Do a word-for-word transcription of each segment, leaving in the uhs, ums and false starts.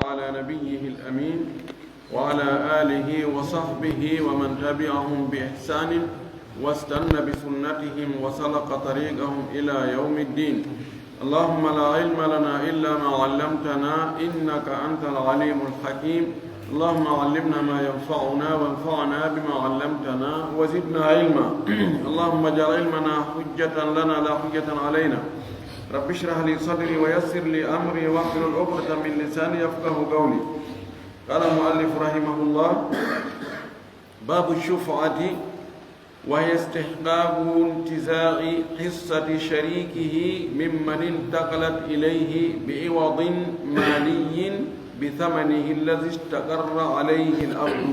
على نبيه الأمين وعلى آله وصحبه ومن تبعهم بإحسان واستن بسنتهم وسلك طريقهم إلى يوم الدين. اللهم لا علم لنا إلا ما علمتنا إنك أنت العليم الحكيم. اللهم علمنا ما ينفعنا وانفعنا بما علمتنا وزدنا علما. اللهم اجعل علمنا حجة لنا لا حجة علينا. رب اشرح لي صدري ويسر لي أمري واحلل عقدة من لساني يفقه قولي. قال المؤلف رحمه الله: باب الشفعة، وهي استحقاق انتزاع حصة شريكه ممن انتقلت إليه بعوض مالي بثمنه الذي استقر عليه الأرض.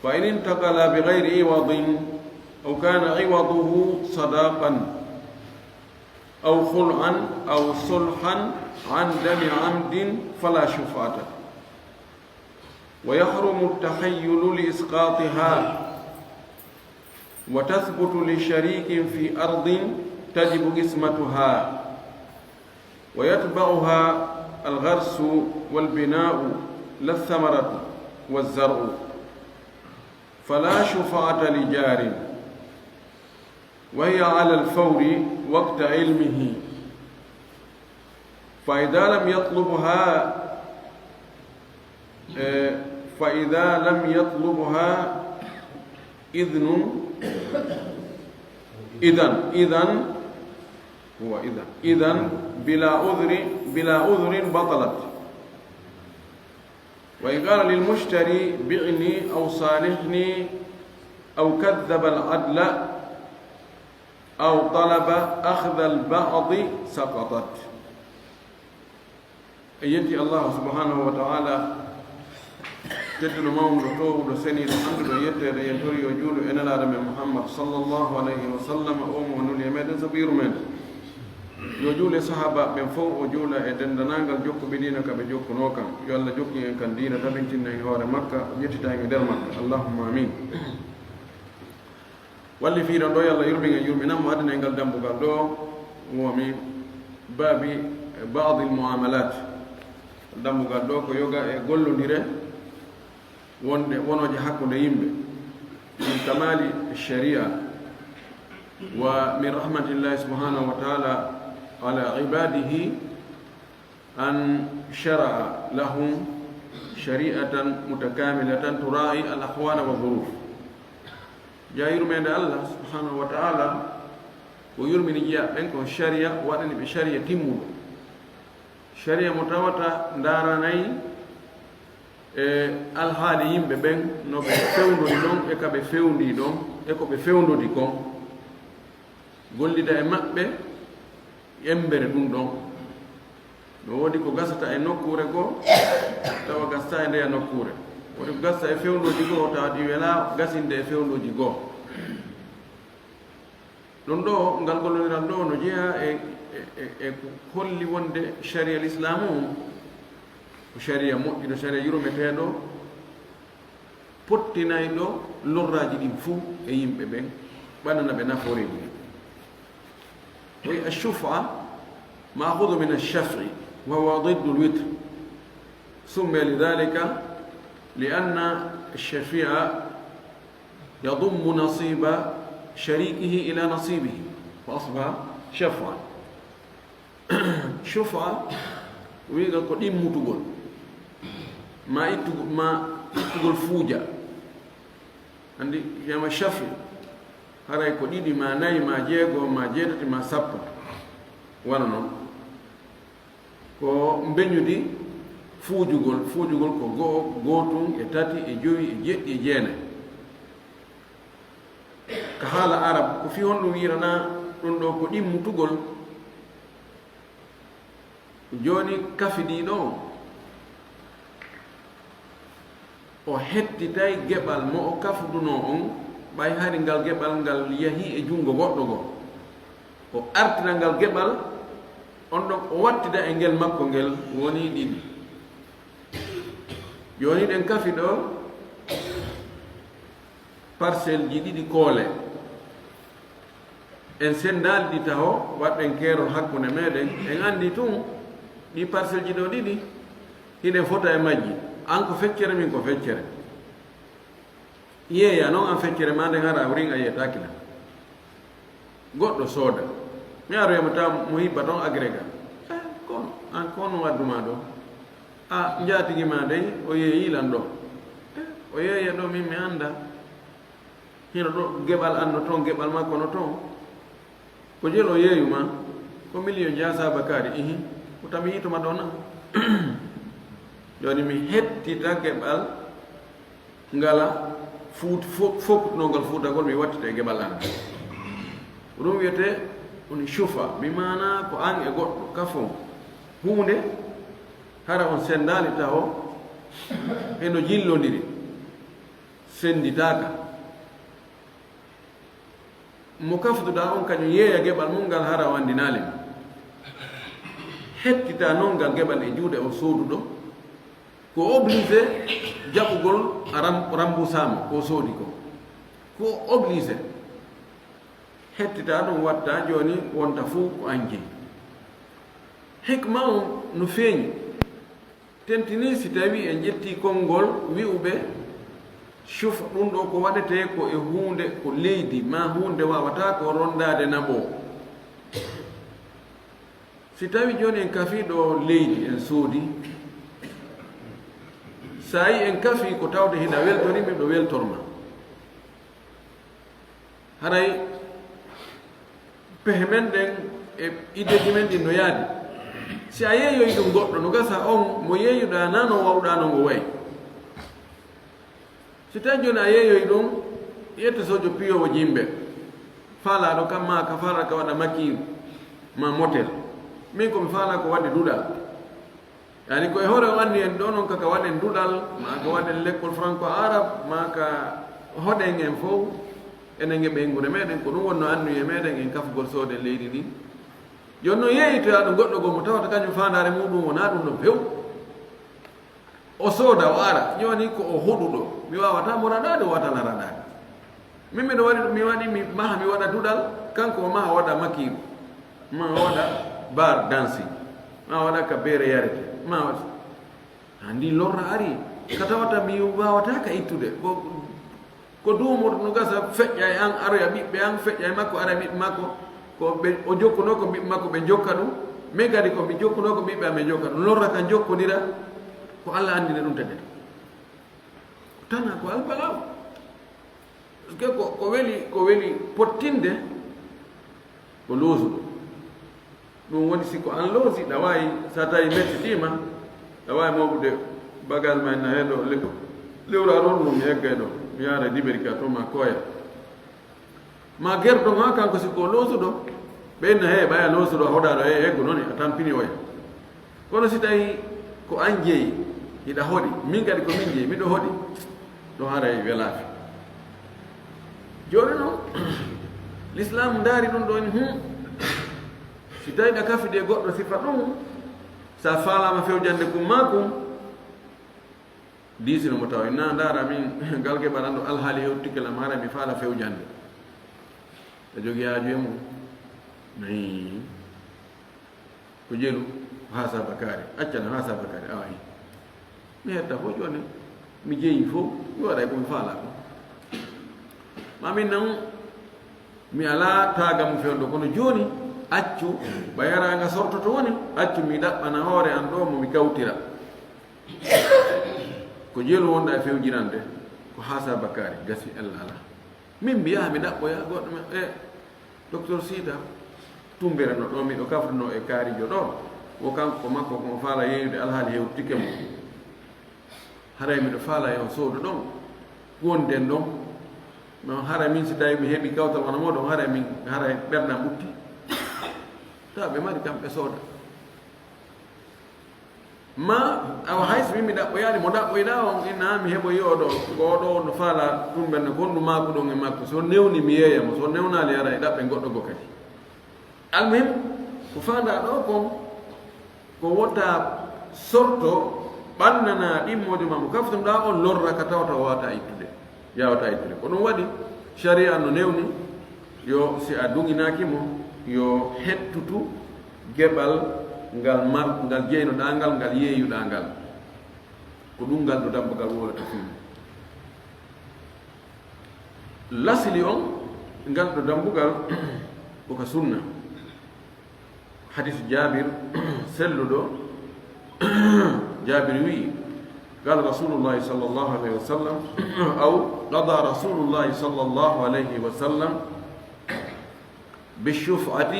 فإن انتقل بغير عوض أو كان عوضه صداقا أو خلعا أو صلحا عن دم عمد فلا شفعة، ويحرم التحيل لإسقاطها، وتثبت لشريك في أرض تجب قسمتها، ويتبعها الغرس والبناء لا الثمرة والزرع، فلا شفعة لجار، وهي على الفور وقت علمه، فإذا لم يطلبها، آه، فإذا لم يطلبها إذن، إذن، إذن، هو إذن، إذن بلا عذر، بلا عذر بطلت. وإن قال للمشتري: "بعني" أو "صالحني" أو كذب العدل أو طلب أخذ البعض سقطت. En yetti Allahu subhanahu wa ta'ala, tedduɗo, mawnuɗo, toowuɗo, seniiɗo, annduɗo yetteede, en tori yo juulu e Nelaaɗo men Muhammad sallallahu alayhi wa sallam, o mo nuli e meɗen sabu yurmeende. Yo juulu e sahaabaaɓe ɓen fow, o juula e denndaangal jokkuɓe diina ka ɓe jokkunoo kan. Yo Allah jokkin en kan diina, tabintinna en hoore makka, yettita en e nder makka. Allahumma amin. Walli fiiɗon ɗo, yo Allah yurmin en, yurminan mo, addana en ngal dambugal ɗo, woni baabi ba'dil mu'amalat. Dambugal ɗo ko yoga e gollondire wonde, wonooje hakkunde yimɓe. Min kamali shari'a wa min rahmatillahi subhanahu wa ta'ala ala ibadihi an shara'a lahum shari'atan mutakamilatan tura'i al ahwana wa dhuruf. Ja yurmeende Allah subhanahu wa ta'ala ko yurmini jiyaaɓe ɓen, ko shari'a waɗani ɓe, shari'a timmuɗo. Shari'a mo tawata ndaranay e alhaali yimɓe ɓen, no ɓe fewndori ɗon, e ka ɓe fewndi ɗon, e ko ɓe fewndodi kon. Gollida e maɓɓe embere ɗum ɗon. No woodi ko gasata e nokkuure goo, tawa gasata e ndeya nokkuure. Woodi ko gasata e fewndooji goo, tawa ɗi welaa gasinde e fewndooji goo. Ɗum ɗo, ngal gollondiral ɗo no jeyaa e, e, e, e ko holli wonde shari'a Lislaamu on ko shari'a moƴƴuɗo, shari'a yurmeteeɗo, pottinayɗo lorraaji ɗin fuu e yimɓe ɓen, ɓannana ɓe nafooreeji ɗin. Ko wi'i ash-shuf'a ma'khudhu min ash-shaf'i wa huwa diddul witr. Summiya lidhalika li'anna ash-shafi'a yadummu nasiba sharikihi ila nasibihi, fa asbaha shaf'an. Shuf'a, wi'ugo ko ɗimmutugol, ma ittugo-, ma ittugol fuuja. Anndi, wiyama shafi, haray ko ɗiɗi, ma nayi, ma jeego, ma jeetati, ma sappo. Wano non. Ko mbeñudi fuujugol, fuujugol ko go'o, gootun, e tati, e jowi, e jeɗɗi, e jeenay. Ka haala Arab, ko fii honɗum wi'irana ɗum ɗo ko ɗimmutugol? Jooni kafidiiɗo on, o hettitay geɓal mo o kafdunoo on, ɓay hari ngal geɓal ngal yahii e junngo goɗɗo goo. O artira ngal geɓal, on ɗon o wattida e ngel makko ngel, wonii ɗiɗi. Jooni ɗen kafi ɗo, parcelle ji ɗiɗi koole. En senndaali ɗi taho, waɗɗen keerol hakkunde meɗen. En anndi tun, Ɗi parcelle ji ɗo ɗiɗi, hiɗen fota e majji. An ko feccere, min ko feccere. Yeeya noon an feccere ma nden, hara wurin a yeetaaki na. Goɗɗo sooda. Mi aroya mo tawa mo hibba toon agrega. Eh, kono, an kono wadduma ɗo. A njaatigi ma dey, o yeeyi lan ɗo. Eh, o yeeya ɗo, min mi annda. Hino ɗo geɓal an no toon, geɓal makko no toon. Ko jel o yeeyu ma, ko miliyon jaa Saaba Kaari, ihi. Ko tami yiito ma ɗo na. Jooni mi hettita geɓal ngala fuut-, fo-, fokkutnoo ngal fuutagol, mi wattita e geɓal an. Ko ɗum wiyetee woni cufa, bi maanaa ko an e goɗɗo kafon. Huunde, hara on senndaali taho, heno jillondiri, sennditaaka. Mo kafduɗaa on kañum yeeya geɓal mum ngal, hara o anndinaali mo. Hettita noon ngal geɓal e juuɗe o sooduɗo, ko obligé jaɓugol a ram-, remboursement ko soodi ko. Ko obligé. Hettita ɗum watta jooni wonta fuu ko an jeyi. Hikma on no feeñi. Tentinii si tawii en ƴettii konngol wi'uɓe cufa, ɗum ɗo ko waɗetee ko e huunde, ko leydi maa huunde waawataa ko ronndaade naɓoo. Si tawii jooni en kafii ɗo leydi en soodi, so a yii en kafii ko tawde hiɗa weltori, miɗo weltor ma. Haray pehe men ɗen e ideeji men ɗin no yaadi. Si a yeeyoyi ɗum goɗɗo, no gasa on mo yeeyuɗaa naa no wawɗaa no ngo wayi. Si tawi jooni a yeeyoyi ɗum, ƴetta sojo piyoowo jimbe. Faalaaɗo kam maa ka faalaa ka waɗa makiir maa motel. Min ko mi faalaa ko waɗde duɗal. Yaani ko e hoore o anni en ɗo noon kaka waɗen duɗal, maa ka waɗen lekkol franco arabe, maa ka hoɗen en fof, enen e ɓeynguure meɗen, ko ɗum wonno annuye meɗen en kafgol sooden leydi ndin. Jooni noon yeeyitoyaa ɗum goɗɗo goo mo tawata kañum faandaare muɗum wonaa ɗum ɗon few. O sooda, o ara, jooni ko o hoɗuɗo. Mi waawataa mo raɗaade, o wata la raɗaade. Min miɗo waɗi ɗum, mi waɗi, mi maha, mi waɗa duɗal, kanko o maha, o waɗa makiiru, ma o waɗa bar dansi, ma o waɗa ka beere yarete, ma o waɗa. Andi lorra ari, ka tawata mi waawataa ka ittude. Ko, ko duumorto no gasa, feƴƴa e an, aroya ɓiɓɓe an, feƴƴa e makko, ara e ɓiɓɓe makko, ko ɓe, o jokkunoo ko ɓiɓɓe makko, ɓe jokka ɗum. Min kadi ko mi jokkunoo ko ɓiɓɓe am, ɓe jokka ɗum. Lorra ka jokkodira, ko Alla andina ɗum tede. Tana ko albalaaw. Parce que ko, ko weli, ko weli pottinde ko loosuɗo. Ɗum woni si ko an loosi, ɗa waawi, so tawi mettitiima, ɗa waawi mooɓude bagage ma, na hee ɗo, le-, lewra ɗon, ɗum mi eggay ɗo, mi yaara diberi ka to ma koya. Ma gerto ma kanko, si ko loosuɗo, ɓe inna, "He, ɓaya loosuɗo a hoɗaɗo, he, eggu noon a tampini oya." Kono si tawi ko an jeyi, hiɗa hoɗi, min kadi ko min jeyi, miɗo hoɗi, ɗo haray welaafi. Jooni noon, Lislaam ndaari ɗum ɗoon, hum, si tawi ɗa kafidi e goɗɗo sifa ɗum, sa faalaama fewjande kum maa kum, diisino mo tawa, inna ndaara min, ngal geɓal an ɗo alhaali hewtike lam, haray mi faala fewjande. Ɗa jogii haaju e mum? Nayi. Ko jelu, ko haa Saaba Kaari. Accan haa Saaba Kaari, awa hi. Mi hetta fof jooni, mi jeyi fof, mi waɗay ko mi faalaa ko. Ma min nan, mi alaa taaga mo fewndo, kono jooni, accu, ɓa yaraanga sortoto woni, accu mi ɗaɓɓana hoore an ɗo mo mi kawtira. Ko jelu wonɗa e fewjirande, ko haa Saaba Kaari, gasi, ella alaa. Min mbiyaa mi ɗaɓɓoya goɗɗo men, e Docteur Siita, tumbere no ɗo, miɗo kafruno e kaarijo ɗo, wo kanko ko makko ko mo faala yeeyude alhaali hewtike mo. Haray miɗo faala yo soodu ɗon, wonden ɗon. No haray min si tawi mi heɓi kawtal wano moɗon, haray min, haray ɓernam ɓutti. Tawa ɓe mari kamɓe sooda. Ma, awa hay so min mi ɗaɓɓoyaali mo ɗaɓɓoyɗaa on, inna mi heɓoyi oɗo, ko oɗo on no faala tummbere, ko honɗum maakuɗon e makko? So newni mi yeeya mo, so newnaali ara e ɗaɓɓen goɗɗo goo kadi. Almuhim, ko faandaa ɗo kon, ko wota sorto ɓannanaa ɗimmoojo ma mo kaftunoɗaa on lorra ka tawata o waawataa ittude, yaawataa ittude. Ko ɗum waɗi, sharia no newni, yo si a duŋinaaki mo, yo hettutu geɓal ngal mar ngal jeynoɗaa ngal, ngal yeeyuɗaa ngal. Ko ɗum ngal ɗo dambugal wowlata fii. Lasli on, ngal ɗo dambugal ko ka sunna. Hadis Jaabir selluɗo, Jaabir wi'i, قال رسول الله صلى الله عليه وسلم، أو قضى رسول الله صلى الله عليه وسلم بالشفعة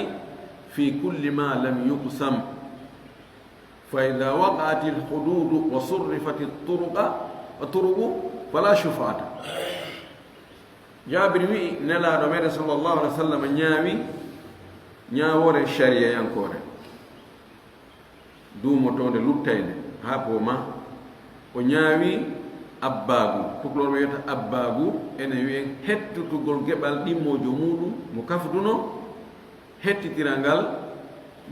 في كل ما لم يقسم، فإذا وقعت الحدود وصرفت الطرق، الطرق، فلا شفعة. Jaabir wi'i, Nelaaɗo meɗen sallallahu alaihi wasallam ñaawi ñaawoore shariyayankoore, duumotoonde, luttaynde, haa poomaa. O ñaawi abbaagu, Tukulorɓe wiyata abbaagu, enen wi'en hettutugol geɓal ɗimmoojo muuɗum mo kafduno, hettitira ngal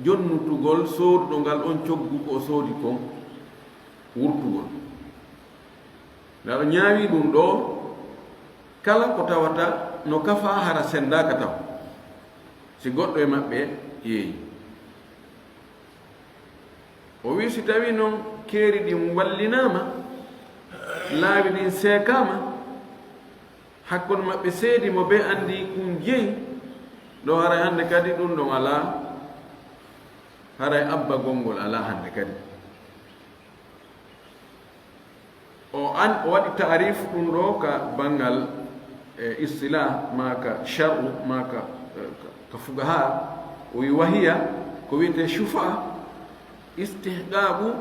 jonnutugol sooduɗo ngal on coggu ko o soodi kon, wurtugol. Nde o ñaawi ɗum ɗoo, kala ko tawata no kafaa hara senndaaka taw, si goɗɗo e maɓɓe yeeyi. O wi'i, si tawii non keeri ɗin wallinaama, laawi ɗin seekaama, hakkunde maɓɓe seedi mo bee anndi kun jeyi, ɗo haray hannde kadi ɗum ɗon alaa, haray abbagol ngol alaa hannde kadi. O an, o waɗi taarif ɗum ɗo ka banngal, e, istilah, maa ka shar'u, maa ka, e, ka, ka fugaha. O wi, wahiya, ko wiyetee shufa, istihqaqu,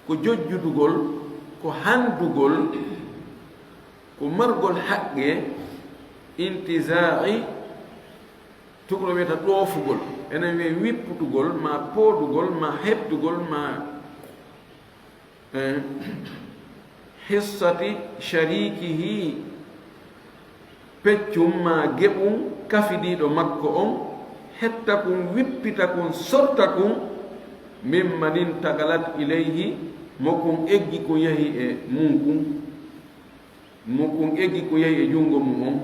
ko jojjudugol, ko handugol, ko margol haqqe, intiza'i, Tukulorɓe wiyata ɗoofugol, enen wi'en wipputugol, maa poodugol, maa heɓtugol, maa, eh, hissati sharikihi, peccum maa geɓum kafidiiɗo makko on, hetta kun, wippita kun, sorta kun, mimman intaqalat ilayhi, mo kun eggi kun yahi e mun kun. Mo kun eggi kun yahi e junngo mum on.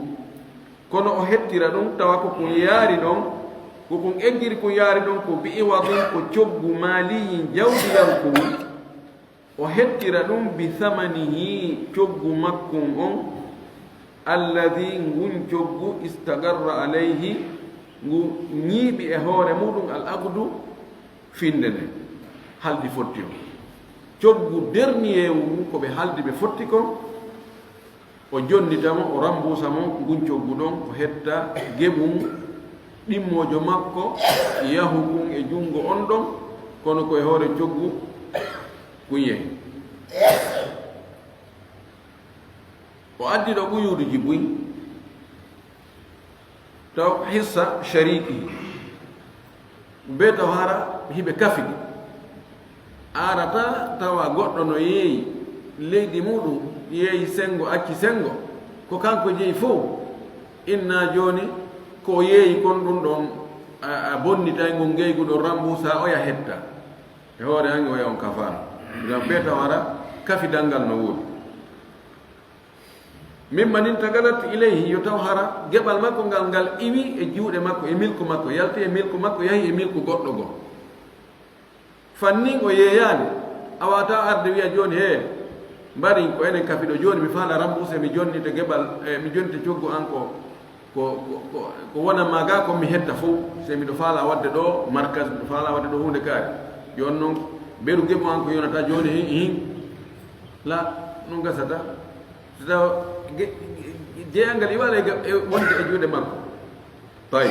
Kono o hettira ɗum, tawa ko kun yaari ɗon, ko kun eggiri kun yaari ɗon, ko bi iwadin, ko coggu maaliyin jawdiyankowu. O hettira ɗum bi samanihi, coggu makkun on, alladi, ngun coggu, istaqarra alayhi, ngu ñiiɓi e hoore muɗum al aqdu, finnde nde haldi fotti o. Coggu derniyeewu ngun ko ɓe haldi ɓe fotti kon, o jonnita mo, o rambuusa mo ngun coggu ɗon, o hetta geɓum ɗimmoojo makko yahu kun e junngo on ɗon, kono ko e hoore coggu kun yehi. O addi ɗo ɓuyuuduji buy. Taw hissa shariki. Be taw hara hiɓe kafidi. Arata tawa goɗɗo no yeeyi leydi muɗum, yeeyi sengo, acci sengo. Ko kanko jeyi fow. Inna jooni ko yeeyi kon ɗum ɗon, a, a bonnitay ngun ngeygu ɗon rambuusa oya hetta. E hoore hange oya on kafaano. Ngam be taw hara kafidal ngal no woodi. Mimman intaqalat ilayhi, yo taw hara geɓal makko ngal, ngal iwi e juuɗe makko, e milku makko, yalti e milku makko, yahi e milku goɗɗo goo. Fannin o yeeyaali, a waawataa arde wi'a jooni, hee, mbari ko enen kafiɗo jooni, mi faala rambuuse, mi jonnita geɓal, e mi jonnita coggu an ko, ko, ko, ko, ko wona maaga ko mi hetta fow, se miɗo faala waɗde ɗo markas, miɗo faala waɗde ɗo huunde kaari. Jooni non, mberu geɓu an ko yonata jooni hin, hin. La, non gasata. So tawa ge-, ge-, jeyangal iwala e ga-, e wonde e juuɗe makko. Tawi.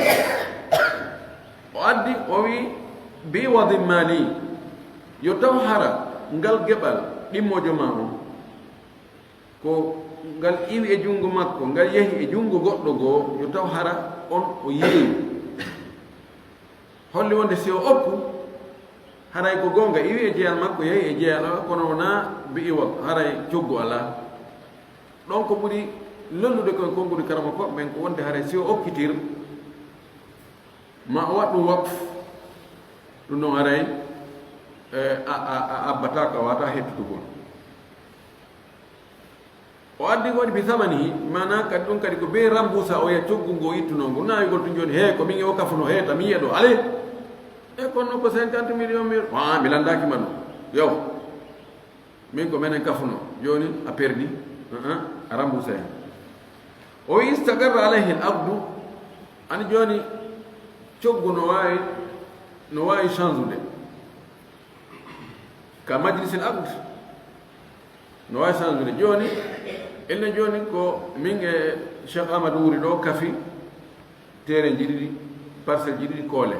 O addi, o wi, bi wadin mali. Yo taw hara ngal geɓal ɗimmoojo ma on. Ko ngal iwi e junngo makko, ngal yehi e junngo goɗɗo goo, yo taw hara on o yeeyi. Holli wonde si o okku, haray ko goonga, iwi e jeyal makko, yehi e jeyal o, kono wonaa bi iwal, haray coggu alaa. Ɗon ko ɓuri lollude kon, konguɗi karamokooɓe ɓen, ko wonde haray si o okkitir, ma o waɗ ɗum waqf, ɗum ɗon haray, eh, a, a, a abbataako, a waawataa hettutugol. O addi ko waɗi bi samanihi, maanaa kadi ɗum kadi ko bee rambuusa oya coggu ngo ittunoo ngu. Naawigol tun jooni, hee, ko min e o kafuno, hee, ta min yiya ɗo, alee. E kono ko cinquante millions mil. Ah, mi landaaki ma ɗum. Yow. Min ko menen kafuno. Jooni a perdi. Uh-uh. A remboursé en. O wi istagarra alayhi al aqdu. Ani jooni coggu no waawi, no waawi change-ude. Ka majlis al aqd. No waawi change-ude. Jooni, enen jooni ko min e Cheikh Amadou wuri ɗo kafi terrain ji ɗiɗi, parcelle ji ɗiɗi koole.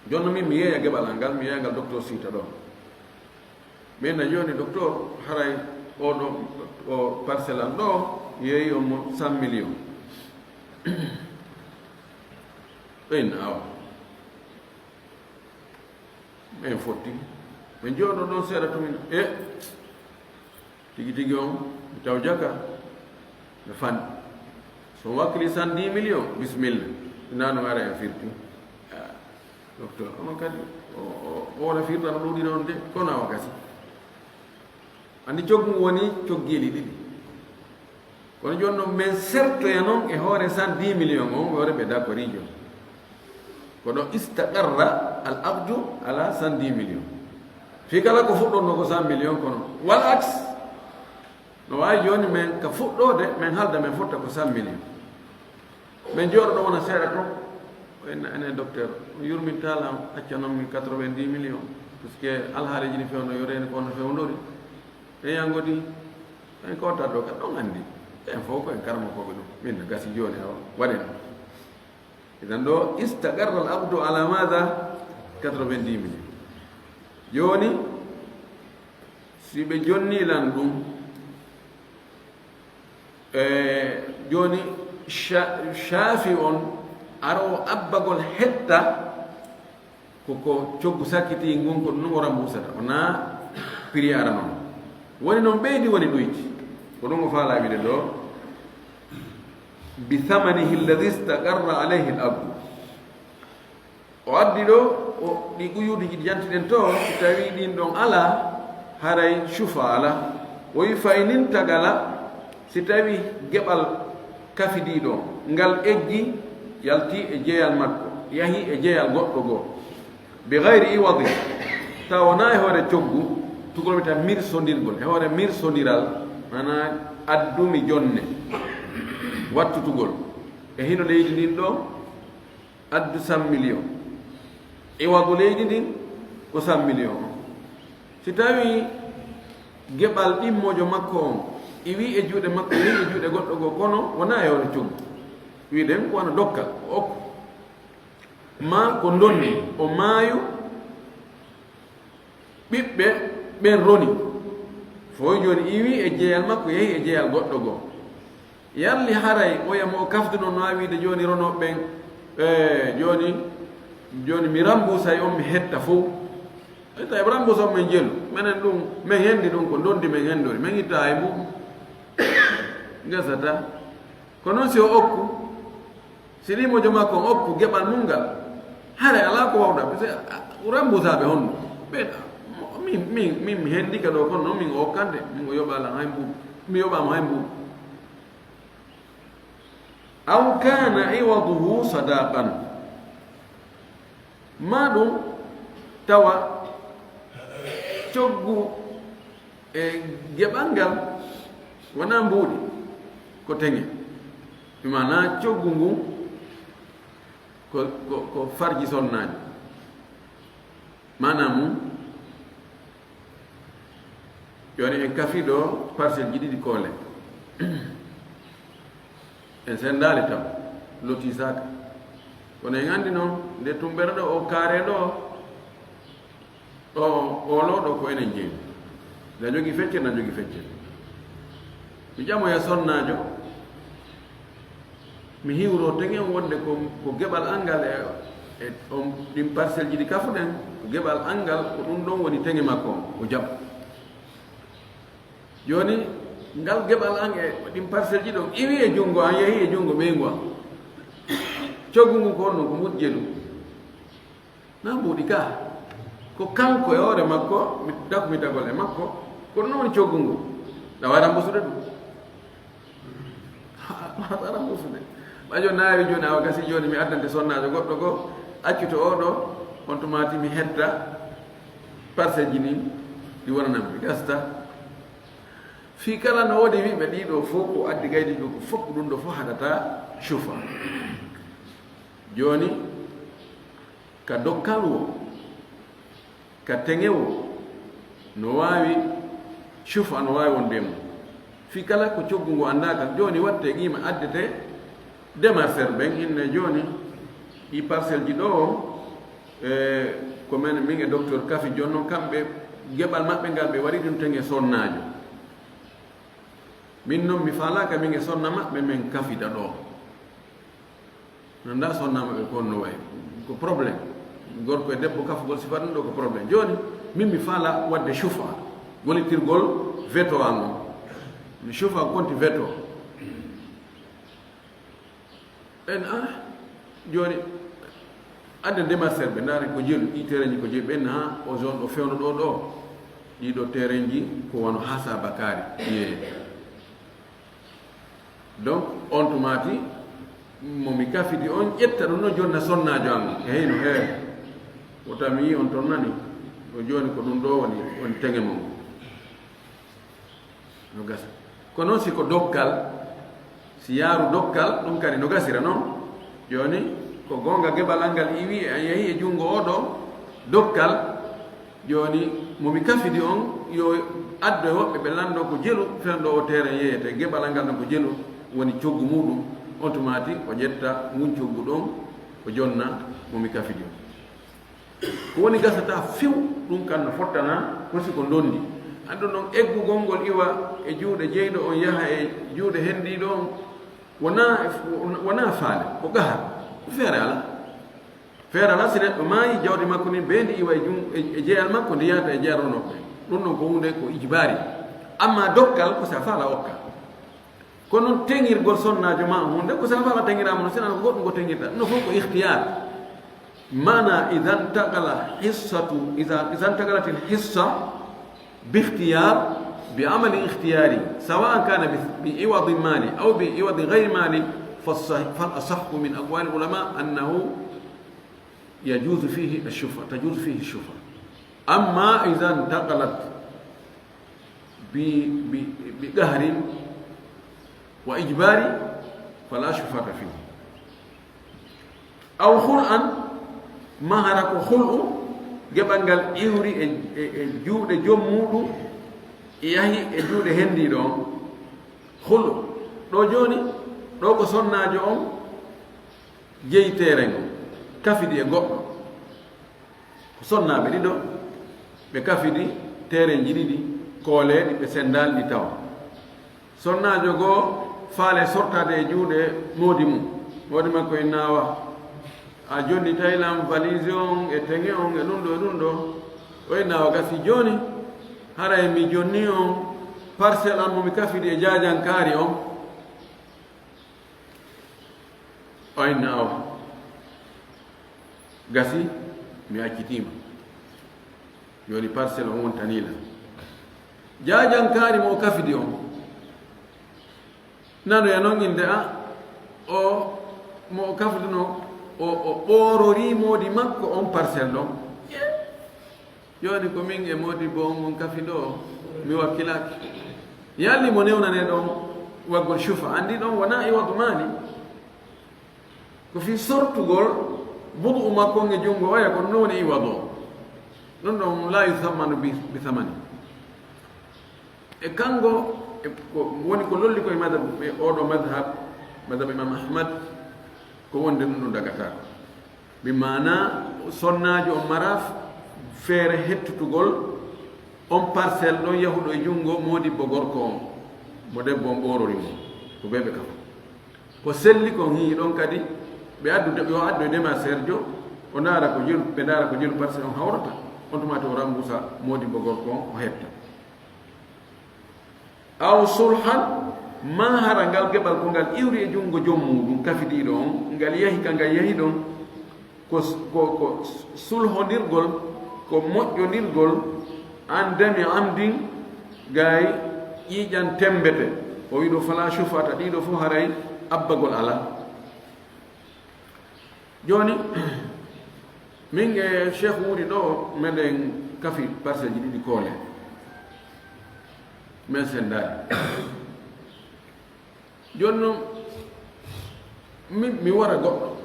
Jooni min mi yeeya geɓal am ngal, mi yeeya ngal docteur Sita ɗo. Min na jooni docteur, haray o ɗo, o parcelle am ɗo, yeeyi on mo cent millions. Ɓen awa. Min fotti. Min jooɗo ɗon seeɗa tun, e tigi tigi on, mi taw jaka, mi fan. So wakkili cent dix millions, bismillah. Ina no ara en firti. Ah, docteur, onon kadi, o, o, o wona firta no ɗuɗi ɗon de, kono awa gasi. Andi coggu woni coggeeli ɗiɗi. Kono jooni noon, min sertoya noon e hoore cent dix millions on, hoore ɓe d'accord ijo. Kono istaqarra al aqdu ala cent dix millions. Fii kala ko fuɗɗotnoo ko cent millions, kono wal aks, no waawi jooni min ka fuɗɗoode, min haalda min fotta ko cent millions. Min jooɗo ɗo wona seeɗa to, o inna enen docteur, on yurmintaala, accanon min quatre-vingt-dix millions, parce que alhaali jini fewndo, yo reeni ko on fewndori. E yangodi, en kota ɗo ka ɗon andi. En fof ko en karmo ko ɗum. Min no gasi jooni awa, waɗen. Idan ɗo, istaqarra al aqdu ala madha? Quatre-vingt-dix millions. Jooni, si ɓe jonni lan ɗum, e, jooni, sha-, shaafi on, arowo abbagol hetta, ko, ko coggu sakkiti ngun, ko ɗum o rambuusata. O na prix ara non. Woni non ɓeydi, woni ɗoyti. Ko ɗum o faala wiide ɗo, bi thamanihi alladhi istaqarra alayhi al aqdu. O addi ɗo, o, ɗi quyuuduji ɗi jantiɗen to, si tawi ɗin ɗon ala, haray cufa ala. O wi fa in intaqala, si tawi geɓal kafidiiɗo ngal eggi, yalti e jeyal makko, yahi e jeyal goɗɗo goo, bi gayri iwadin, tawa wonaa e hoore coggu, tugol mi tan mirsondirgol, e hoore mirsondiral, maanaa addumi jonne, wattutugol. E hino leydi ndin ɗo, addu cent millions. Iwadu leydi ndin ko cent millions. Si tawi geɓal ɗimmojo makko on iwi e juuɗe makko, yehi e juuɗe goɗɗo goo, kono wonaa e hoore coggu. Wiɗen ko wano dokkal, o okku. Maa ko ndondi, o maayu, ɓiɓɓe ɓen roni. Fof jooni iwi e jeyal makko, yehi e jeyal goɗɗo goo. Yalli haray oya mo o kafduno no a wiide jooni ronooɓe ɓen, e, jooni, jooni mi rambuusay on, mi hetta fof. E tawi rambuusa on men jelu. Menen ɗum, men hendi ɗum ko ndondi men hendori. Men itta hay mum. Gasata. Ko noon si o okku, si limojo makko on okku geɓal mum ngal, haray alaa ko wawɗa, parce que, a, a, rambuusaaɓe honno? Ɓen, a, min, min, min mi hendike ɗo, kono noon min o okkande, min o yoɓaala hay mbuuɗu, mi yoɓaama hay mbuuɗu. Aw kana iwaduhu sadaqan. Maa ɗum tawa coggu e geɓal ngal wonaa mbuuɗi, ko teŋe. Maanaa coggu ngun ko, ko, ko farji sonnaaji. Maanaa mum, jooni en kafi ɗo parcelle ji ɗiɗi koole. En senndaali taw, lotisaaka. Kono en anndi noon, nde tummbere ɗo, o kaare ɗo, o, o lo ɗo ko enen jeyi. Na jogii feccere, na jogii feccere. Mi ƴamoya sonnaajo, mi hiwro teng en wonde ko, ko geɓal an ngal e, e on, ɗin parcelle ji ɗi kafuɗen, ko geɓal an ngal, ko ɗum ɗon woni teŋe makko on, o jaɓa. Jooni, ngal geɓal an e ɗin parcelle ji ɗon iwi e junngo an, yehi e junngo ɓeyngu an. Coggu ngu ko honno, ko mujje ɗum? Na mbuuɗi ka. Ko kanko e hoore makko, mi, dak mi dagol e makko, ko ɗum woni coggu ngu. Na waawi rambusude ɗum. Haɗa rambusude. Ɓajo naawi jooni, awa gasi jooni mi addante sonnaajo goɗɗo goo, accu to oo ɗoo, on tuma ti mi hetta parcelle ji ɗin, ɗi wonanam, ɗi gasta. Fii kala no woodi wi'ɓe ɗii ɗoo fow ko addi gaydi ɗoo ko fow, ko ɗum ɗoo fow haɗata cufa. Jooni, ka dokkal woo, ka teŋe woo, no waawi cufa, no waawi wonde e mum. Fii kala ko coggu ngu anndaa kan, jooni watte qiima addete démarcheur ɓen, inne jooni, ɗi parcelle ji ɗoo, e, ko men, min e docteur Kafi, jooni non kamɓe, geɓal maɓɓe ngal ɓe waɗi ɗum teŋe sonnaajo. Min non mi faalaaka min e sonna maɓɓe men kafida ɗoo. No ndaa sonna maɓɓe ko honno wayi. Ko problème. Gorko e debbo kafugol sifa ɗum ɗoo ko problème. Jooni, min mi faala waɗde cufa. Gollitirgol veto an on. Mi cufa konti veto. En, ah, jooni, adden démarcheur ɓe, ndaaren ko jelu, ɗii terrain ji ko jelu, ɓen, ha, o zone ɗo fewndo ɗoo ɗoo. Ɗii ɗoo terrain ji ko wano Hasa Bakari. Yee. Donc, on tuma ti, mo mi kafidi on, ƴetta ɗum no jonna sonnaajo an. E heyno, hee. O tami on ton nani. O jooni ko ɗum ɗoo woni, woni teŋe mon. No gasa. Kono si ko dokkal, si yaaru dokkal, ɗum kadi no gasira non. Jooni, ko goonga geɓal an ngal iwi, a yehi e junngo oo ɗoo dokkal. Jooni, mo mi kafidi on, yo addo e woɓɓe ɓe lanndo ko jelu, fewndo oo terrain yeeyete, geɓal an ngal non ko jelu, woni coggu muuɗum, on tuma ti o ƴetta ngun coggu ɗon, o jonna mo mi kafidi on. Ko woni gasata few, ɗum kan no fottana, ko si ko ndondi. Anndon non eggugol ngol iwa e juuɗe jeyɗo on yaha e juuɗe henndiiɗo on, wonaa, wonaa faale, ko gahar, ko feere alaa. Feere alaa si neɗɗo maayi, jawdi makko ndin bee ndi iwa e jun-, e, e jeyal makko, ndi yahata e jeyal ronooɓe. Ɗum non ko huunde ko ijbaari. Amma dokkal ko si a faala okka. Kono teŋirgol sonnaajo maa huunde, ko si a faala teŋiraama no, si alaa ko goɗɗum ko teŋirta. No fof ko ikhtiyaar. Maana, idan taqala hissatu, idan, idan taqalatil hissa bi ikhtiyar, bi amalin ikhtiyari, sawa kana bi, bi iwadin mali aw bi iwadin ghayri mali, fas-sah-, fal asahhu min aqwali ulama annahu yajuzu fihi ash-shufa, tajuzu fihi ash-shufa. Amma idan taqalat bi, bi, bi qahrin wa ijbari, fala shufata fihi. Aw khul'an, maa hara ko khul'u, geɓal ngal iwri e, e, e juuɗe joom muuɗum, yahi e juuɗe henndiiɗo on. Khul'u. Ɗoo jooni, ɗoo ko sonnaajo on jeyi terrain on, kafidi e goɗɗo. Ko sonnaaɓe ɗiɗo, ɓe kafidi terrain ji ɗiɗi, kooleeɗi, ɓe senndaali ɗi tawa. Sonnaajo goo faale sortaade e juuɗe moodi mum. Moodi makko inna awa, a jonnitay lan valise on e teŋe on e ɗum ɗoo e ɗum ɗoo. O inna awa gasi jooni, haray mi jonni on parcelle an mo mi kafidi e jaajankaari on. O inna awa. Gasi, mi accitiima. Jooni parcelle on wontanii lan. Jaajankaari mo o kafidi on. Nanoya non innde a, o, mo o kafduno, o, o ɓoororii moodi makko on parcelle ɗon. Jooni ko min e moodibbo on, on kafi ɗoo, mi wakkilaaki. Yalli mo newnanee ɗon waggol cufa, anndi ɗon wonaa iwadu maali. Ko fii sortugol budu'u makko on e junngo oya, ko ɗum woni iwadu. Ɗum ɗon laa yusammanu bi, bi samani. E kanngo, e ko woni ko lolli ko e madhab, e oo ɗoo madhab, madhab Imam Ahmad, ko wonde ɗum ɗum dagataako. Bi maana sonnaajo on mara feere hettutugol on parcelle ɗon yahuɗo e junngo moodibbo gorko on, mo debbo on ɓoorori mo, ko bee ɓe kafa. Ko selli kon hii ɗon kadi, ɓe addu de-, yo addu e démarcheur jo, o ndaara ko jelu, ɓe ndaara ko jelu parcelle on hawrata, on tuma to o rambusa moodibbo gorko on, o hetta. Aw sulhan, maa hara ngal geɓal ko ngal iwri e junngo joom muuɗum kafidiiɗo on, ngal yahi ka ngal yahi ɗon, ko s-, ko, ko sulhondirgol, ko moƴƴondirgol, an dami amdin, gay ƴiiƴan temmbete. O wi'i ɗoo fala shufata, ɗii ɗoo fof haray abbagol alaa. Jooni, min e Cheikh Wuri ɗo, meɗen kafi parcelle ji ɗiɗi koole. Men senndaani. Jooni noon, mi, mi wara goɗɗo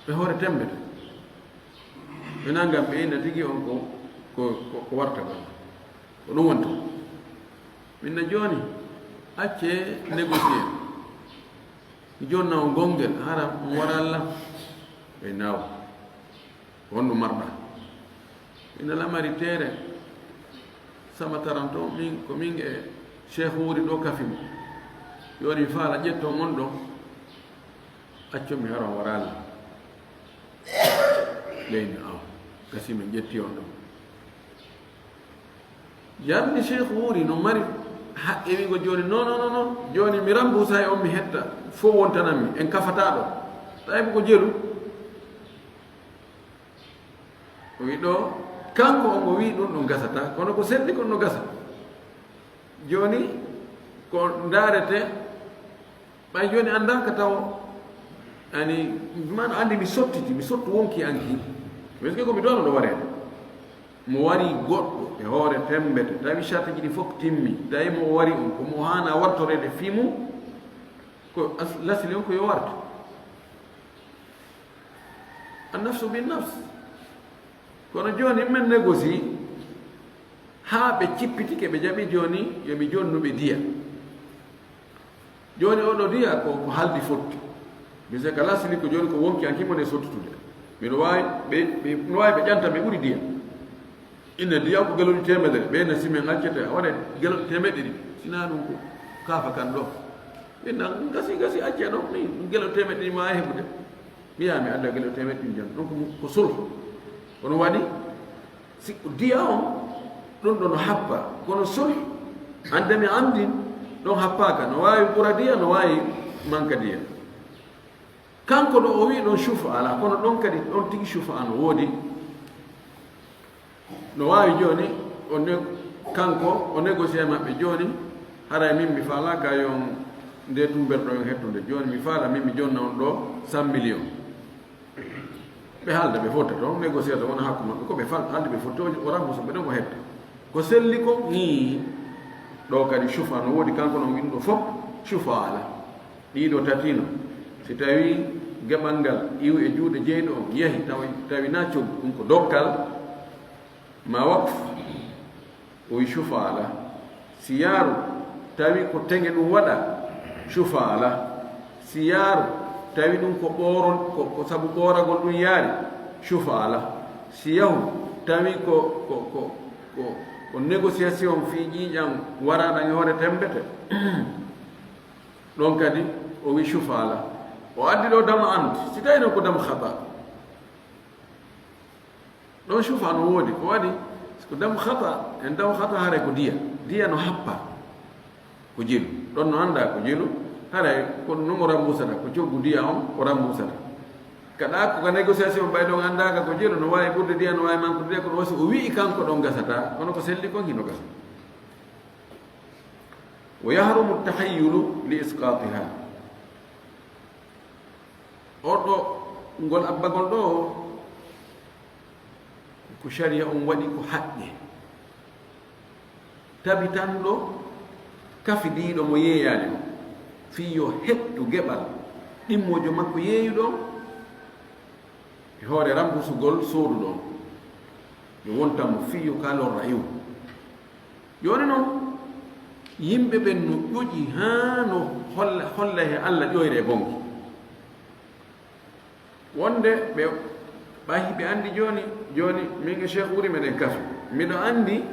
e hoore temmbete. Ɓe nanngam ɓe inna tigi on ko, ko, ko, ko warta goɗɗo. Ko ɗum woni toon. Min na jooni, accee négocier. Mi jonna on gonngel, hara on wara Alla. Ɓe naaw. Ko honɗum marɗa? Ina lamari teere sama taranto, min, ko min e Cheikh Wuri ɗo kafi mo. Jooni mi faala ƴetto mon ɗo, accon mi hara on wara Alla. Leydi aw, gasi min ƴetti on ɗo. Jarni Cheikh Wuri no mari haqqe wiigo jooni, non, non, non, non. Jooni mi rambusa e on mi hetta, fof wontanan mi, en kafataa ɗo. Tawi ko jelu. O wi ɗo, kanko on o wi ɗum ɗum gasata, kono ko selli kon no gasa. Jooni ko ndaarete, ɓay jooni anndaaka taw, ani, man anndi mi sottiti, mi sottu wonki an ki. Parce que ko mi ɗoon ɗo wareede. Mo wari goɗɗo e hoore temmbete, tawi sartiji ɗi fof timmi, tawi mo wari on, ko mo haana wartoreede fii mum, ko as-, lasli on ko yo wartu. An nafsu bin nafs. Kono jooni men négocie haa ɓe cippitike, ɓe jaɓi jooni yo mi jonnu ɓe diya. Jooni oɗo diya ko, ko haldi fotti. Mise ka lasli ko jooni ko wonki an kimo nde sottutude. Miɗo waawi ɓe, ɓe, no waawi ɓe ƴanta ɓe ɓuri diya. Inne diya ko geloɗi teemedere, ɓe na simen accete, a waɗa geloɗi teemeɗɗe ɗiɗi. Sinaa ɗum ko kaafa kan ɗo. Inna gasi, gasi, accee ɗo, ni geloɗi teemeɗɗe ɗiɗi ma heɓude. Wiyaa mi adda geloɗi teemeɗɗe ɗiɗi jan. Donc ko sulh. Kono waɗi, si diya on, ɗum ɗo no happa. Kono sulh, hannde mi anndi, ɗon happaaka. No waawi ɓura diya, no waawi manka diya. Kanko ɗo o wi'i ɗon cufa alaa, kono ɗon kadi ɗon tigi cufa no woodi. No waawi jooni, o ne-, kanko o négocier maɓɓe jooni, haray min mi faalaaka yon nde tumberɗo yon hettude. Jooni mi faala min mi jonna on ɗo cent millions. Ɓe haalda ɓe fotta toon, négocier toon wona hakku maɓɓe, ko ɓe fal-, haaldi ɓe fotti, o, o rembourse ɓe ɗon o hetta. Ko selli kon, ii, ɗo kadi cufa no woodi, kanko noon inɗo fof cufa alaa. Ɗiɗo tatino, si tawi geɓal ngal iwi e juuɗe jeyɗo on, yahi tawi, tawi na coggu, ɗum ko dokkal, ma waqf, o wi cufa alaa. Si yaaru tawi ko teŋe ɗum waɗa, cufa alaa. Si yaaru tawi ɗum ko ɓoorol, ko, ko sabu ɓooragol ɗum yaari, cufa alaa. Si yahu tawi ko, ko, ko, ko, ko négociation fii ƴiiƴam waraɗam e hoore temmbete, ɗon kadi o wi cufa alaa. O addi ɗo dama ant, si tawi noon ko dama khata. Ɗon cufa no woodi, ko waɗi, ko dam khata, en dam khata haray ko diya. Diya no happa ko jelu. Ɗon no annda ko jelu, haray ko no mo rambusata, ko coggu diya on, o rambusata. Kaɗa ko ka négociation ɓay ɗon anndaaka ko jelu, no waawi ɓurde diya, no waawi mankude diya, kono wasi o wi'i kanko ɗon gasata, kono ko selli kon hino gasa. Wa yahrumu tahayyulu li isqatiha. Oɗo, ngol abbagol ɗo, ko sharia on waɗi ko haqqe. Tabitanɗo kafidiiɗo mo yeeyaani on, fii yo hettu geɓal ɗimmoojo makko yeeyuɗo on e hoore rambusugol sooduɗo on. Yo wontan mo fii yo ka lorra iw. Jooni noon, yimɓe ɓen no ƴoƴi haa no holla, holla he Alla ƴoyre e bonki. Wonde ɓe ɓay ɓe anndi jooni, jooni min e Cheikh Wuri meɗen kafi. Miɗo anndi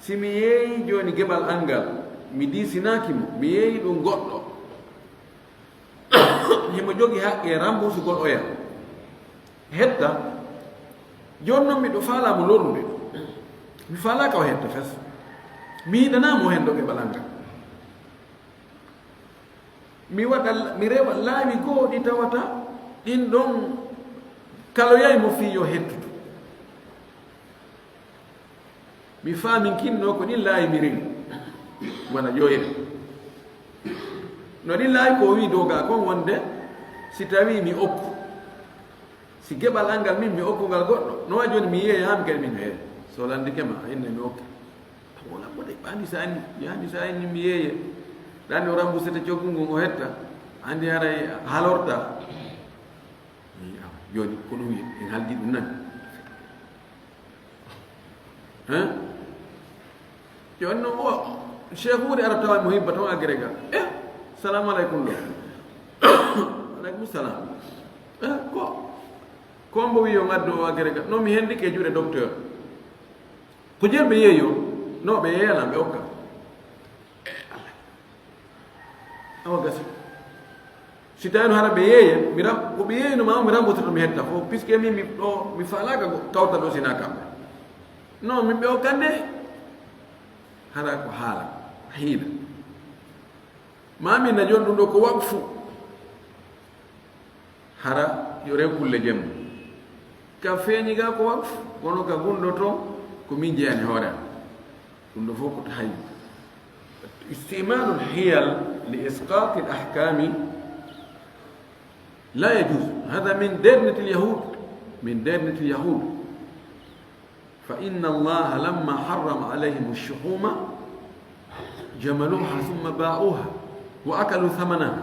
si mi yeeyi jooni geɓal an ngal, mi diisinaaki mo, mi yeeyi ɗum goɗɗo. Himo jogi haqqe rambusugol oya. Hetta, jooni noon miɗo faalaa mo lorrude. Mi faalaaka o hetta fes. Mi yiɗanaa mo hendo geɓal an ngal. Mi waɗa, mi rewa laawi goo ɗi tawata ɗin ɗon kaloyay mo fii yo hettudu. Mi faaminkinno ko ɗin laawi mi rewi. Wona ƴoyre. No ɗin laawi ko o wi'i doga kon wonde si tawi mi okku. Si geɓal an ngal min mi okku ngal goɗɗo, no wayi jooni mi yeeya haa mi kadi min heeya. So lanndike ma, a inna mi okki. Wala mboɗe, ɓaandi sa inni, mi andi sa inni mi yeeye. Ɗani o remboursete coggu ngun o hetta. Andi haray halorta. Mi yi'a. Jooni ko ɗum en haldi ɗum nan. Hein? Jooni no o Cheikh wuri ara tawa mo hibba ton agrega. Eh, salamu alaikum ɗo. Alaikum salam. Eh, ko ko mbo wiyo ngaddo o agrega. No mi hendike juuɗe docteur. Ko jeeyi ɓe yeeyo, no ɓe yeeyana ɓe okka. Awa gasi. Si tawino hara ɓe yeeye, mi ram ko ɓe yeeyino ma o mi rambototo mi hetta fof, puisque min mi ɗo mi faalaaka kawtal ɗo sina kamɓe. No min ɓe okkande hara ko haala hiila. Ma min na jooni ɗum ɗo ko waqfu. Hara yo rew kulle jemma. Ka feeñi ga ko waqf, kono ka gunɗo to ko min jeyani hoore am. Ɗum ɗo fof ko tahayyul. استعمال الحيل لإسقاط الأحكام لا يجوز. هذا من ديرنة اليهود، من ديرنة اليهود. فإن الله لما حرم عليهم الشحوم جملوها ثم باعوها وأكلوا ثمنها.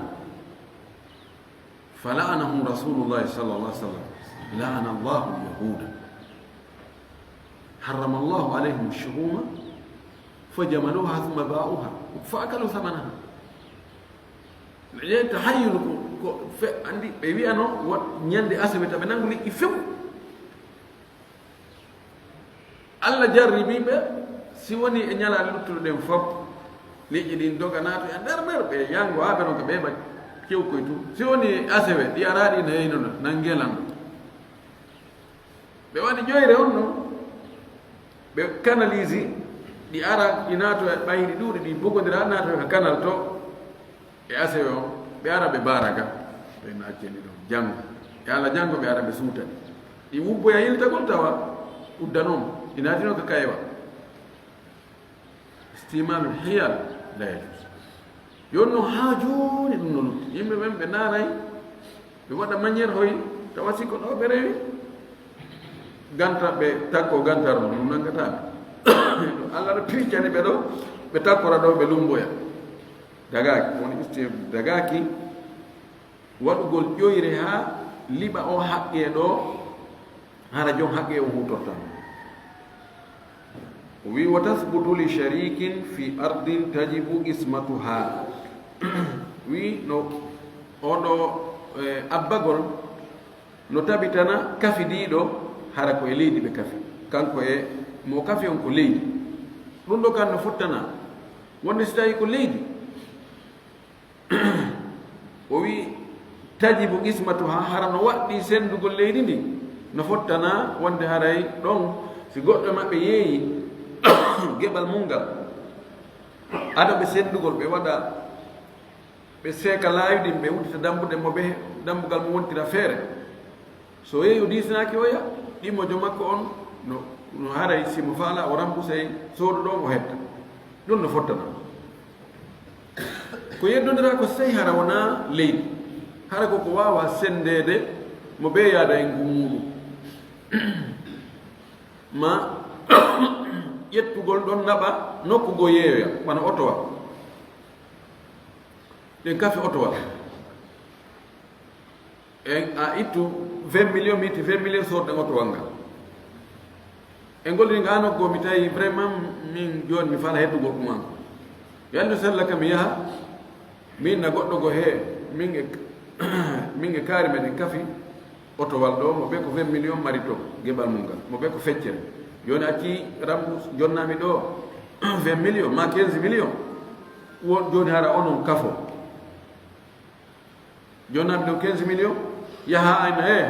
فلعنهم رسول الله صلى الله عليه وسلم. لعن الله اليهود. حرم الله عليهم الشحوم فجملوها ثم باعوها فأكلوا ثمنها. Ƴeew tahayyul ko, ko fe, andi ɓe wi'ano wo ñande asawe ta ɓe nangu liƴƴi few. Allah jarribi ɓe, si woni e ñalaɗe luttuɗe ɗen fof, liƴƴi ɗin doga naatoya nder nder, ɓe yango haa ɓe ronka ɓe ma kewkoy tun. Si woni e asewe, ɗi araa ɗi no yeynono, nan ngelan ɗo. Ɓe waɗi ƴoyre on non, ɓe kanalisi, ɗi ara, ɗi naatoya ɓayri ɗuuɗi, ɗi bugondira, naatoya ka kanal to. E asewe on, ɓe ara ɓe baara ga, ɓe nacceni ɗon. Janngo, e ala janngo ɓe ara ɓe suuta ɗi. Ɗi wubboya yiltagol tawa uddanoma, ɗi naatino ka kaywa. Istimalul hiyal la yajuz. Yon no haa jooni ɗum no lutti. Yimɓe ɓen ɓe naaray, ɓe waɗa manière hoy, tawa si ko ɗo ɓe rewi. Ganta ɓe takko gantar no, ɗum nangataa ɓe. Allah no piccani ɓe ɗo, ɓe takkora ɗo, ɓe lumboya. Dagaaki, woni isti dagaaki, waɗugol ƴoyre haa liɓa o haqqe ɗo, hara jom haqqe o hutortan. O wi, "Wa tasbutu li sharikin fi ardin tajibu qismatuha." Wi, no, oɗo, eh, abbagol, no tabitana kafidiiɗo, hara ko e leydi ɓe kafi. Kanko e mo kafi on ko leydi. Ɗum ɗo kan no fottana. Wonde si tawi ko leydi, o wi, "Tajibu qismatuha", hara no waɗɗi sendugol leydi ndi, no fottana wonde haray ɗon, si goɗɗo e maɓɓe yeeyi geɓal mum ngal, ado ɓe sendugol, ɓe waɗa, ɓe seeka laawi ɗin, ɓe uddita dambuɗe mo ɓe, dambugal mo wontira feere. So yeeyi o diisinaaki oya, ɗimmojo makko on no, no haray si mo faala o remboursay sooduɗo on o hetta. Ɗum no fottana. Ko yeddondira ko sey hara wonaa leydi. Hara ko ko waawa senndeede mo ɓe yaada e ngu muuɗum. Ma ƴettugol ɗon naɓa nokku goo yeeyoya, wano otowa. Ɗen kafe otowa. En a ittu vingt millions, mi itti vingt millions sorɗe oto wanga. En golliri nga no go mi tawi vraiment min jooni mi fala heddugol ɗum an. Yalndu sella kam mi yaha, min na goɗɗo go he, min e, min e kaari meɗen kafi otowal ɗo, mo ɓe ko vingt millions mari to, geɓal mum ngal, mo ɓe ko feccere. Jooni acci rambu jonnami ɗo vingt millions, ma quinze millions. Won jooni hara onon kafo. Jonnami ɗo quinze millions, yaha ayna, eh,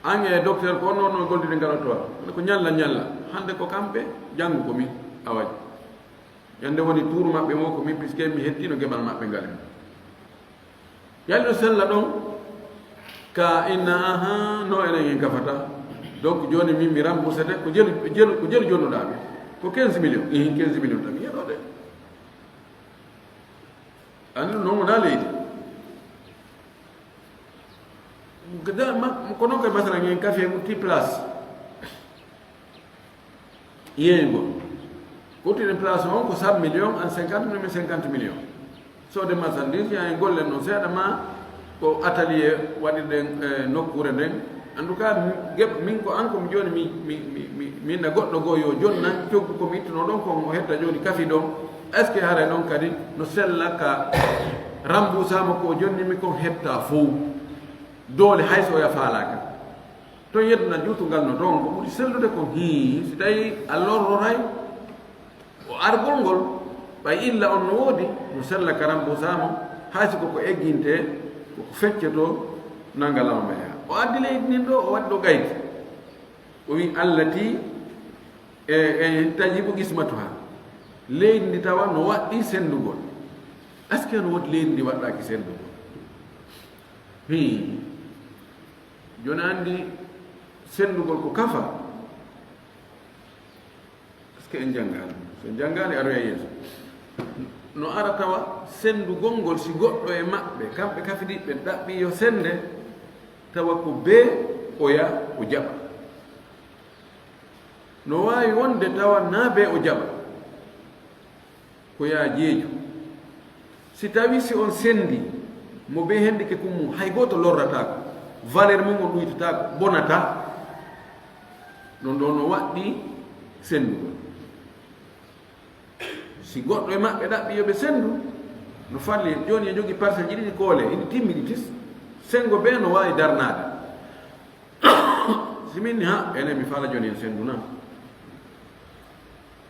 an e docteur ko non non goldiri ngal to. Ko ñalla, ñalla. Hande ko kamɓe, janngo ko min, awaji. Yande woni tuuru maɓɓe mo ko min, puisque mi hettino geɓal maɓɓe ngal. Yalno sella ɗon, ka inna, aha, no enen en gafata. Donc jooni min mi remboursete, ko jelu, jelu, ko jelu jonnuɗaa ɓe. Ko quinze millions, ihin quinze millions tan, mi yeɗo de. Andu non wona leydi. Ko noon koye masala ngen kafe mutti place yeeygo. Ko uttinen place on ko cent million an cinquante million, cinquante million. Soode marchandise, yaa en gollen noon seeɗa ma ko atelier waɗirɗen e nokkuure nden. En tout cas, geɓ min ko an ko mi jooni mi mi mi mi minna goɗɗo goo yo jonnan coggu ko mi ittuno ɗon kon o hetta jooni kafi ɗon. Est ce que haray ɗon kadi no sella ka remboursama ko o jonni mi kon hetta fow? Doole hay so oya faalaka. To yedduna juutungal no ɗon ko ɓuri sellude kon hii si tawi a lorroray o argol ngol. Ɓay illa on no woodi no sella ka remboursama hay si koko egginte koko feccoto nangalama maya o addi leydi ndin ɗo o waɗi ɗo gaydi. O wi allati e e tajibu qismatuha. Leydi ndi tawa no waɗɗi sendugol. Est ce que no woodi leydi ndi waɗɗaki sendugol? Hi joni andi sendugol ko kafa. Est ce que en janngaani? So en janngaani aroya yeeso no ara tawa sendugol ngol si goɗɗo e maɓɓe kamɓe kafidiɓɓe ɗaɓɓi yo sende tawa ko bee oya o jaɓa. No waawi wonde tawa naa bee o jaɓa. Ko yaa jeeju. Si tawi si on sendi mo bee hendike kum mum hay gooto lorrataako. Valeur mum on ɗuytataako bonata. Ɗon ɗo no waɗɗi sendugol. Si goɗɗo e maɓɓe ɗaɓɓi yo ɓe sendu no falli jooni e jogi parcelle ji ɗiɗi koole ina timmiɗi tis. Sengo bee no waawi darnaade. Si min ni ha ene mi fala jooni en sendu na.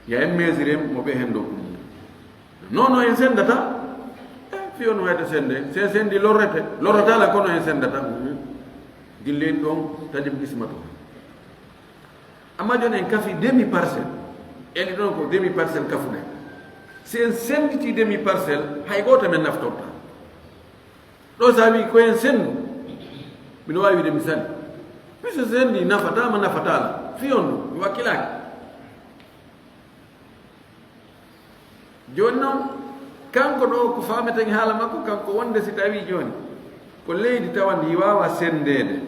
Ya en mesure mo ɓe hendo kum. Non non en sendata. E fiyo no wayde sende se sendi lorrete lorrata la kono en sendata. Gillen ɗon tajib qismatu. Amma jooni en kafi demi parcelle. Eli ɗon ko demi parcelle kafuɗe. Si en senditi demi parcelle hay gooto men naftorta. Ɗo so a wii ko heen senndu mino waawi wiide misali. Puisque senndi nafataama nafataala fii on ɗum mi wakkilaaki. Jooni noon kanko ɗo ko faameten haala makko kanko wonde si tawii jooni ko leydi tawa ndi waawa senndeede.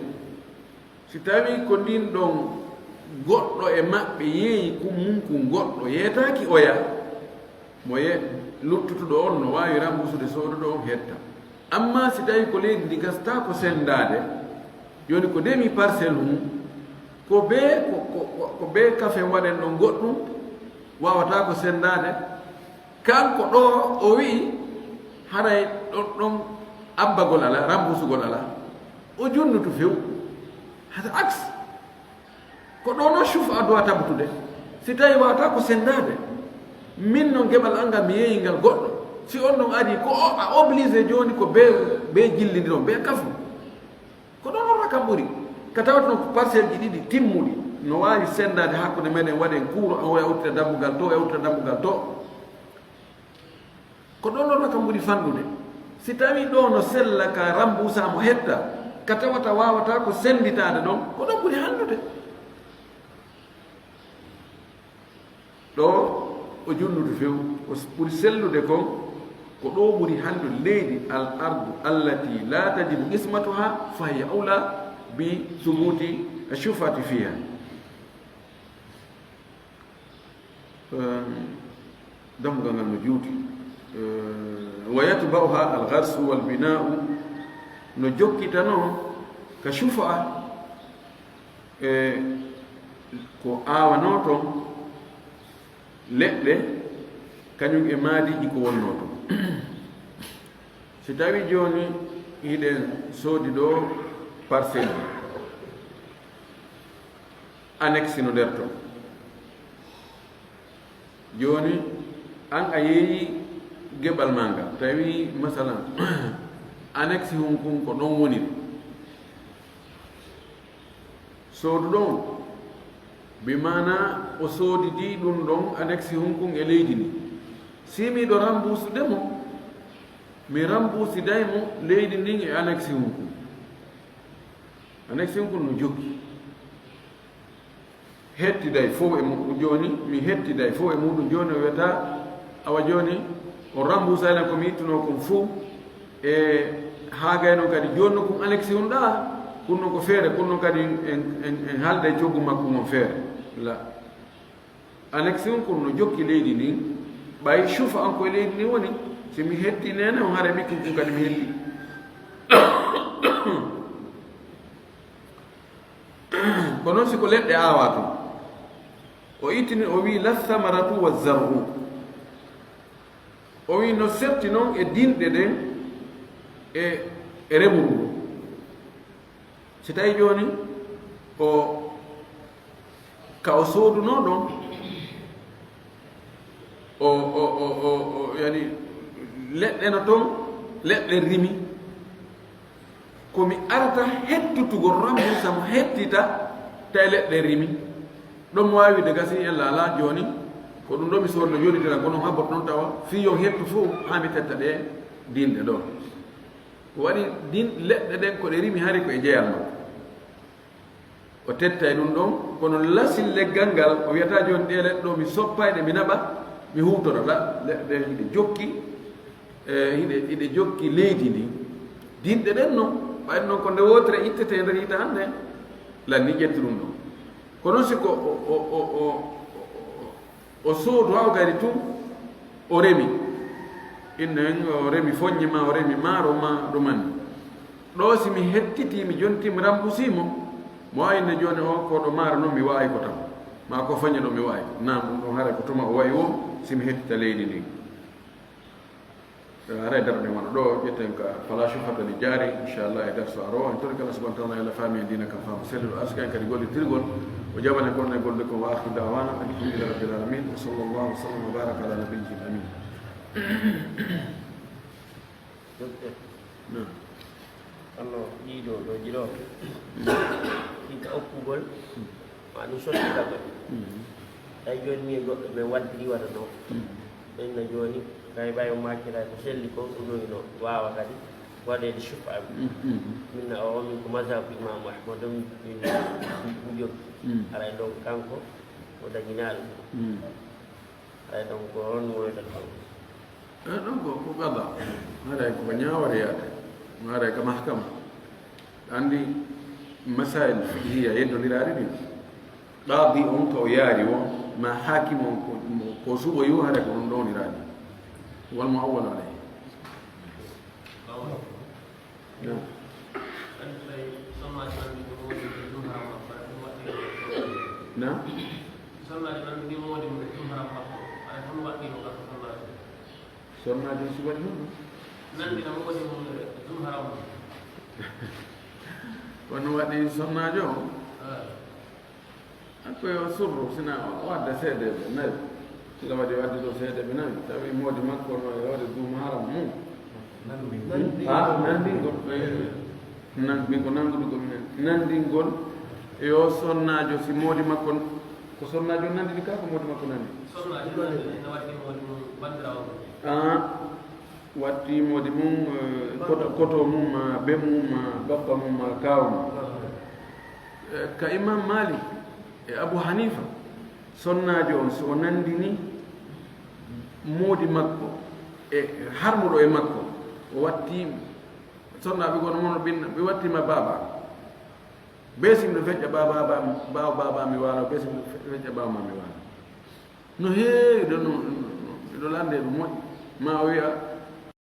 Si tawii ko ndin ɗon goɗɗo e maɓɓe yeeyi kum mum kun goɗɗo yeetaaki oya mo ye luttutuɗo on no waawi rambusude sooduɗo on hetta. Amma si tawii ko leydi ndi gasataa ko senndaade jooni ko demi parcelle hum ko bee ko bee kafe waɗen ɗon goɗɗum waawataa ko senndaade. Kanko ɗo o wi'i haray ɗon ɗon abbagol alaa rambusugol alaa. O junnutu few hata aks. Ko ɗo noon suuf a duwa tabutude si tawi wata ko senndaade. Min noon geɓal anngal mi yeeyi ngal goɗɗo si on ɗon ari ko a obligé jooni ko bee bee jillindi ɗon bee kafu. Ko ɗon on rakam ɓuri ka tawata noon ko parcelle ji ɗiɗi timmuɗi no waawi senndaade hakkunde meɗen waɗen kuuro an oya uttita dambugal to e uttita dambugal to. Ko ɗon ɗon kam ɓuri fanɗude. Si tawii ɗo no sella ka rambuusa mo hetta ka tawata waawata ko sennditaade ɗon ko ɗon ɓuri hanndude. Ɗo o junnude few ko ɓuri sellude kon ko ɗo ɓuri hanndude leydi al ardu allati la tajibu qismatuha fahiya awla bi subuti shufati fiha. Dammugal ngal no juuti. Wa yatba'uha algarsu wal bina'u no jokkita noon ka shufa e ko aawanoo toon leɗɗe kañum e maadiiji ko wonnoo toon. Si tawii jooni hiɗen soodi ɗo parcelle annexe no nder ton. Jooni an a yeeyi geɓal ma ngal tawi masalan annexe hun kun ko ɗon woniri soodu ɗon bi maana o soodidi ɗum ɗon annexe hun kun e leydi ndi si miɗo rambusude mo mi rambusiday mo leydi ndin e annexe hun kun annexe hun kun no jokki hettiday fof e muɗum jooni mi hettiday fof e muɗum jooni o wiyata awa jooni o remboursaylan ko mi ittunoo kon fof e haa gayno kadi jooni no kon annexe hun ɗaa Kun non ko feere, kun non kadi en, en, en haalda e coggu makko ngon feere. La. Annexe on kun no jokki leydi ndin, ɓay sufa an koye leydi ndin woni, si mi hetti neene on, hare ɓikkun kun kadi mi hetti. Ko non si ko leɗɗe aawa tun. O ittini, o wi, "La thamaratu wa zar'u." O wi, "No serti non e dinɗe ɗen e, e remuru ndu." Si tawi jooni o, ka o soodunoo ɗon, o, o, o, o, o, yani, leɗɗe no ton, leɗɗe rimi. Ko mi arata hettutugol remboursé mo hettita, tawi leɗɗe rimi. Ɗon mo waawi wiide gasi en laalaa jooni, ko ɗum ɗo mi soodno jooni dina, kono habboto ɗon tawa, fii yo hettu fof haa mi tetta ɗe dinɗe ɗo. Ko waɗi din leɗɗe ɗen ko ɗe rimi hari ko e jeyal makko. O tettay ɗum ɗon, kono lasil leggal ngal, o wiyata jooni ɗee leɗɗe ɗo mi soppay ɗe, mi naɓa, mi huutora. La, leɗɗe ɗen hiɗe jokki, e, hiɗe, hiɗe jokki leydi ndi. Dinɗe ɗen non, ɓay non ko nde wootere ittete nder hitaande, lanni ƴetti ɗum ɗon. Kono si ko o, o, o, o, o, o, o soodu haw kadi tun, o remi. Inne en, o remi foññe ma, o remi maaro ma, ɗum anni. Ɗo si mi hettiti, mi jonti, mi rambusi mo, mo ayne jooni o, ko ɗo maaro non mi waawi ko taw. Ma ko foññe ɗo mi waawi. Naam, ɗum ɗon haray ko tuma o wayi o, si mi hettita leydi ndin. Haray darnde wona ɗo, ƴetten ka fala shufata li jaari, inchallah, e darso aro. En tori kala subhanahu wa ta'ala, Alla faami en diina kan faamu selluɗo, arsika en kadi gollitirgol, o jaɓana en kono e gollude kon. Wa akhiru da'wana alhamdulillahi rabbil alamin, wa sallallahu wa sallam wa baraka ala nabiyyil amin. Docteur. Naam. Kono ɗiɗo ɗo jiɗo. Ɗiɗo okkugol. Ma ɗum sottitagol. Mhm. Tawi jooni mi e goɗɗo men waddiri wata ɗo. Mhm. Ɓenna jooni, kay ɓay o maakira ko selli ko, ɗum ɗo ino waawa kadi waɗeede sufa am. Mhm. Min na o, min ko mazhabu Imaamu Ahmad, min, min, min joggi. Mhm. Aray ɗon kanko, o dañinaaɗo ɗum. Mhm. Aray ɗon ko on woyta ɗon. Eh, ɗon ko, ko qada. Haray ko ñaawariyaade. Haray ka mahkama. Anndi masail fiqhiya yeddondiraade ɗin. Qaadi on ka o yaari o, ma haakim on ko, ko suɓoyi o, haray ko ɗum ɗowniraade. Wal mu'awwal alayhi. Naam. Naam. Sonnaajo si waɗi honno? Kono waɗi sonnaajo on? Hakko yo surru, sina o adda seedeeɓe nayo. Sila waɗi o addi ɗo seedeeɓe nayo, tawi moodi makko no e hoore duum haram mum. Ha, nanndingol. Eh, nan-, min ko nanngude ko minen. Nanndingol yo sonnaajo, si moodi makko, ko sonnaajo nanndini ka, ko moodi makko nanndi? Sonnaajo nanndi, ina waɗi moodi mum, banndiraawo mum. Ah, watti moodi mum, eh, koto, koto mum, ma ben mum, ma bappa mum, ma kaaw mum. Eh, ka Imam Malik e Abu Hanifa, sonnaajo on, so o nanndini moodi makko e harmuɗo e makko, o watti, sonnaaɓe gono mono ɓinna, ɓe wattima baaba. Be si miɗo feƴƴa baaba, baaba, baawo baaba mi waalo, be si miɗo fe-, feƴƴa baawo ma mi waalo. No heewi ɗo, no, no, no, miɗo lande ɗum moƴƴi. Ma o wiya,